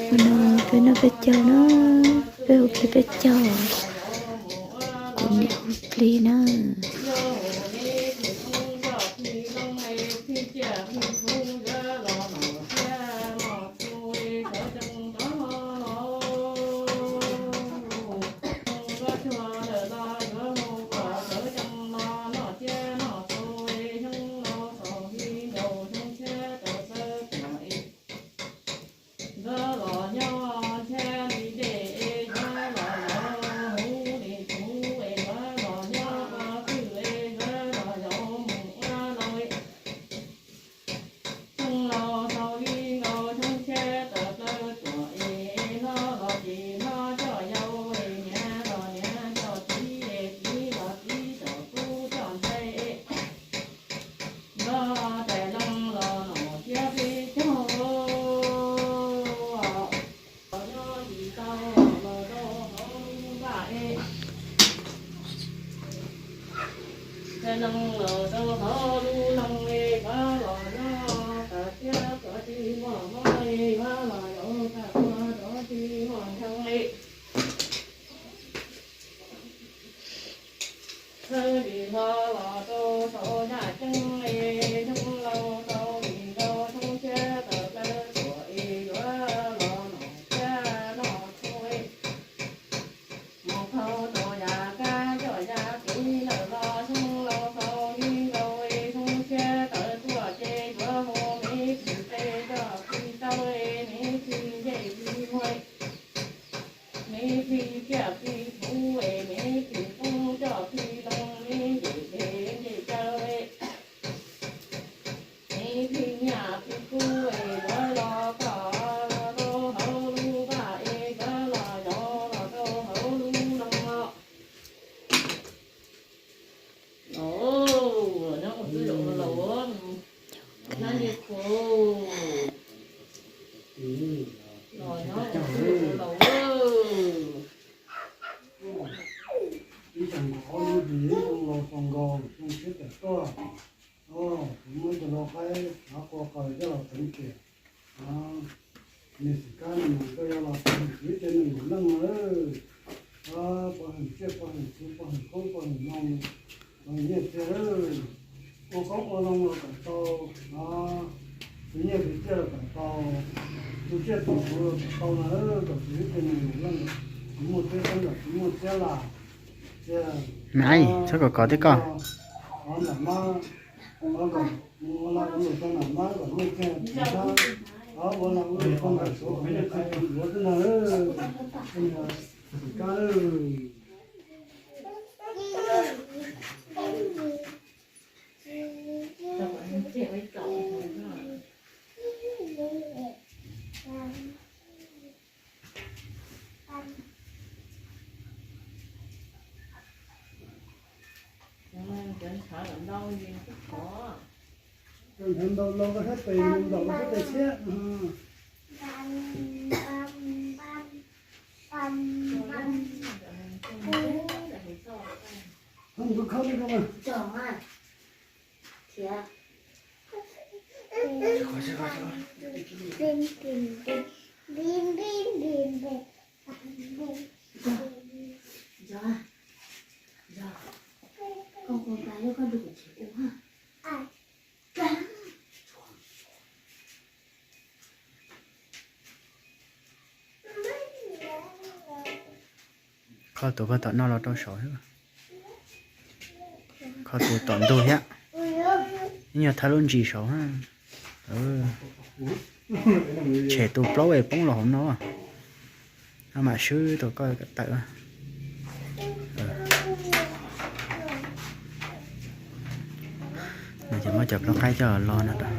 Hnub no peb noj peb caug na, peb hu plig peb caug, kuv niam hu plig na. Ib xyoos nkaus ob lub hlis, zoo laus xyoo nkaus, xyoo tshiab tawm tuaj. Kuv muaj ib tug lau qaib hnav qua qaws coj los teev tiam. Nws xwm kab nws mas koj yuav los pov hwm kuv ib tse neeg nkaum leej no lawm. Pov hwm tsiaj, pov hwm txhuv, pov hwm qoob, pov hwm loo, pov hwm nyiaj txiag lawm. Ua qoob ua loo los kom tau, tus nyiaj tus txiaj los kom tau, tus tsiaj tus txhuv los kom tau na, kom kuv ib tse neeg nkaum leej, tsis muaj txiab xeeb los tsis muaj txiab las. Nais, txhob kom kov thiab koj. Ua lam ua luam rau nam mab kom muaj txiag txiv ntxhab, ua lam ua luam rau nam suav kom muaj txiag txiv duav xwb ntag. Xwm kab. Cov ntawd ntau los koj sab tes, ntau koj sab tes thiab. Koj khawb li ko mas. Kho tus koj tom no los rau saud, kho tus tom ntug thiab. Ib nyuag thawb lub ntsis saud. Tshem tus plaub es poob los hauv no, no mam swb tus koj tawm. No ces muab cov plaub qaib coj los no rau.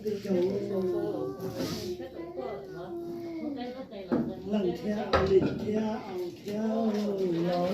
Leej thiab, leej thiab, thiab los.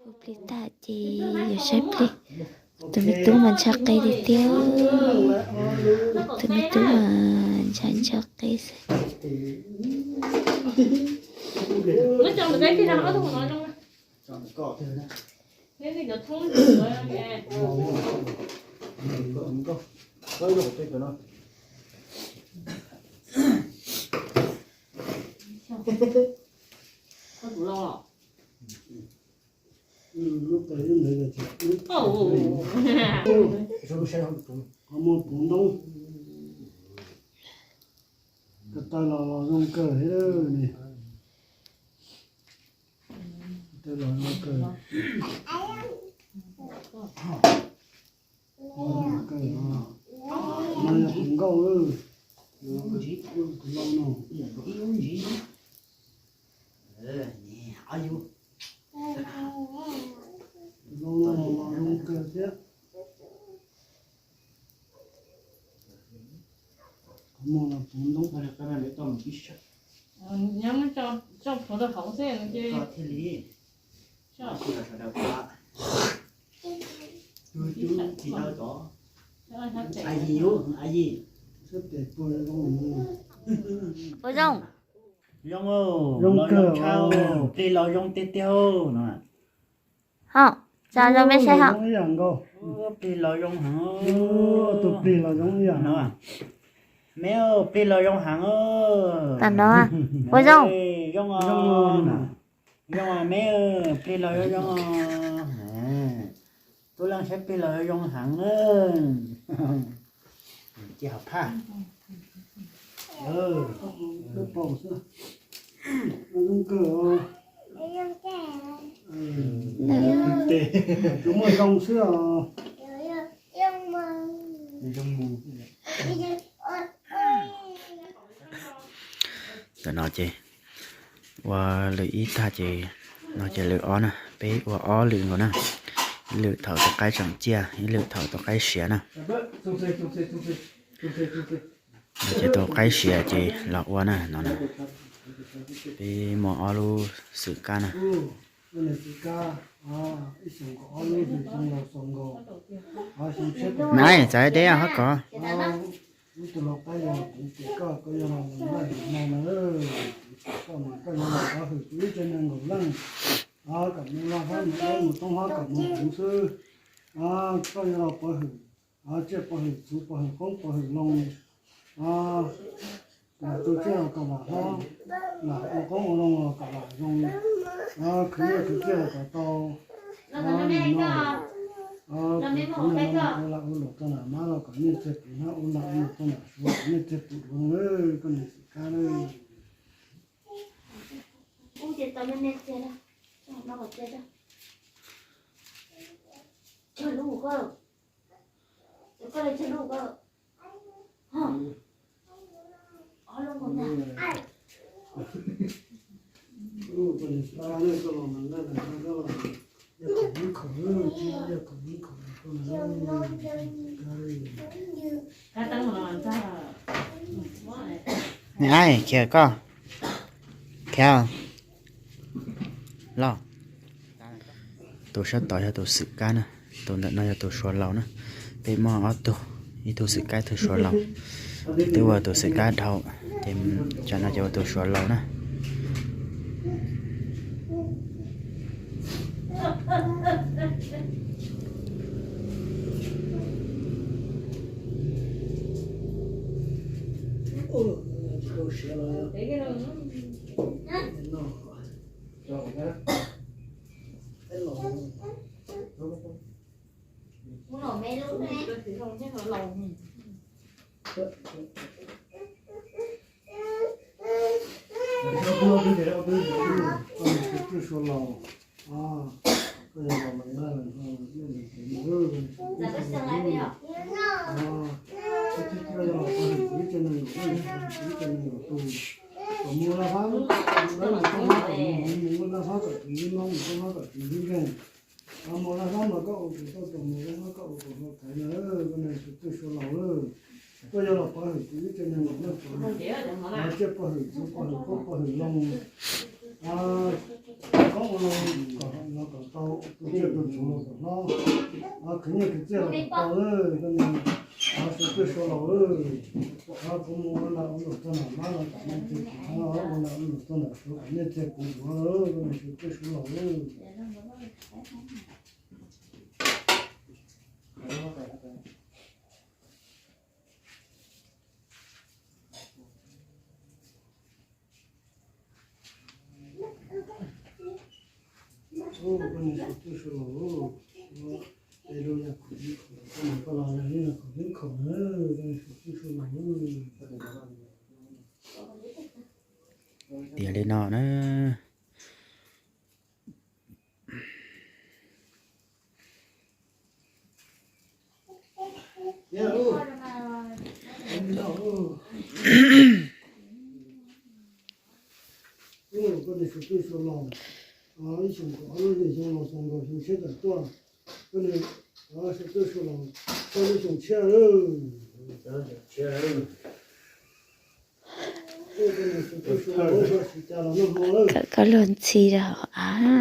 Ua plig tag ces yog saib plig. Tus me tub mas ntshai qe tiag tiag. Tus me tub mas ntshai ntshai qe xwb. Qhov muag puv ntoob. Ko taw los los zoo kawg li ne. Ko taw los zoo kawg. Zoo kawg. No yog puv nkauj. Puv nkauj no. Puv nkauj no los los zoo kawg thiab. Qhov muag los puv ntoob. Nyob muab tso, tso plhuav rau hauv xwb ces. Ua zoo. Zoo, zoo kawg, plig los zoo tiag tiag no. Ho, tsa zoo me saib ho. Plig los zoo heev. Tus plig los zoo ib yam no. Me, plig los zoo heev. Tam no, ua zoo. Zoo, zoo me, plig los zoo zoo. Tub leej saib plig los zoo heev na. Cia hov phaj. Zoo kawg. Tus muaj zoo xwb os. Ntawm no ces ua lwm ib tag ces no ces lwm ob na, peb ua ob lwm nkaus na. Ib lwm thaum tus qaib tseem ciaj, ib lwm thaum tus qaib siav na. No ces tus qaib siav ces los ua na no na. Peb muaj ob lub xwm kab na. Nais, txav deb hab kov. Ib tug lau qaib yog kuv ces koj, koj yog lau nqaij no na. Koj mas koj yuav los pov hwm kuv ib tsev neeg nkaum leej. Kom mus laj hlob mus dawb mus toob hlob kom mus kuv xwb. Koj yuav los pov hwm tsiaj pov hwm txhuv pov hwm qoob pov hwm loo. Lam tu tsiaj los kom lam hlob, lam ua qoob ua loo los kom lam zoo. Khwv nyiaj khwv txiaj los kom tau. Nim no kuv tus neeg no ua lag ua luam rau nam mab los kom nyiaj txiag pum hnab, ua lag ua luam rau nam suav kom nyiaj txiag pum dua. Koj niag xwm kab na. Khiav koj, khiav los. Tus sab tod yog tus xwm kab na, tus ntawm no yog tus suav laus na. Peb muaj ob tug, ib tug xwm kab ib tug suav laus. Twb ua tus xwm kab dhau, ces tsam no ces ua tus suav laus na. Kom mus laj hab, mus laj hab kom tus ib no, mus laj hab kom tus ib nkeeg. Mus laj hab mas koj ua tus tau, mus laj hab koj ua tus tau thaiv na, koj niag Xyov Twj Suav Laus. Koj yuav los pov hwm tus ib tse neeg los noj tsuav, los tsiaj pov hwm txhuv pov hwm qaub pov hwm loo, koob ua loo kom los kom tau, tu tsiaj tu txhuv los kom hlob, khwv nyiaj khwv txiaj los kom tau, koj niag Xyov Twj Suav Laus. Kuv mus ua nas ua noog txog nram mab los kom nyiaj txiag kuv, ua nas ua noog txog nram suav kom nyiaj txiag kuv ntsuav, koj niag Xyov Twj Suav Laus. Tias li no na. Koj niag Xyov Twj Suav Laus, ib xyoos kom ob lub xyoo los xyoo nkaus xyoo tshiab tawm tuaj, koj niag Xyov Twj Suav Laus, koj lub xyoo tshiab lawm. Koj niag Xyov Twj Suav Laus, koj tsis cas los noj hmo lawm. Koj luag ntxhi rau hauv av.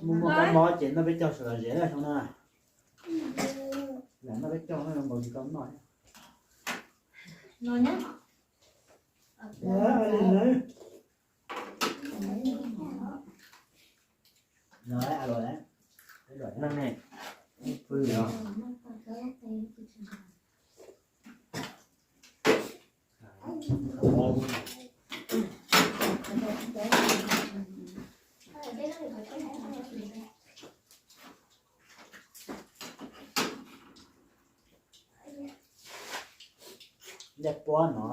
Mus muag kab mob ces noj peb caug sawv daws zem na xyoo no. Lam noj peb caug no zoo nkaus li koj noj. Dej puab no.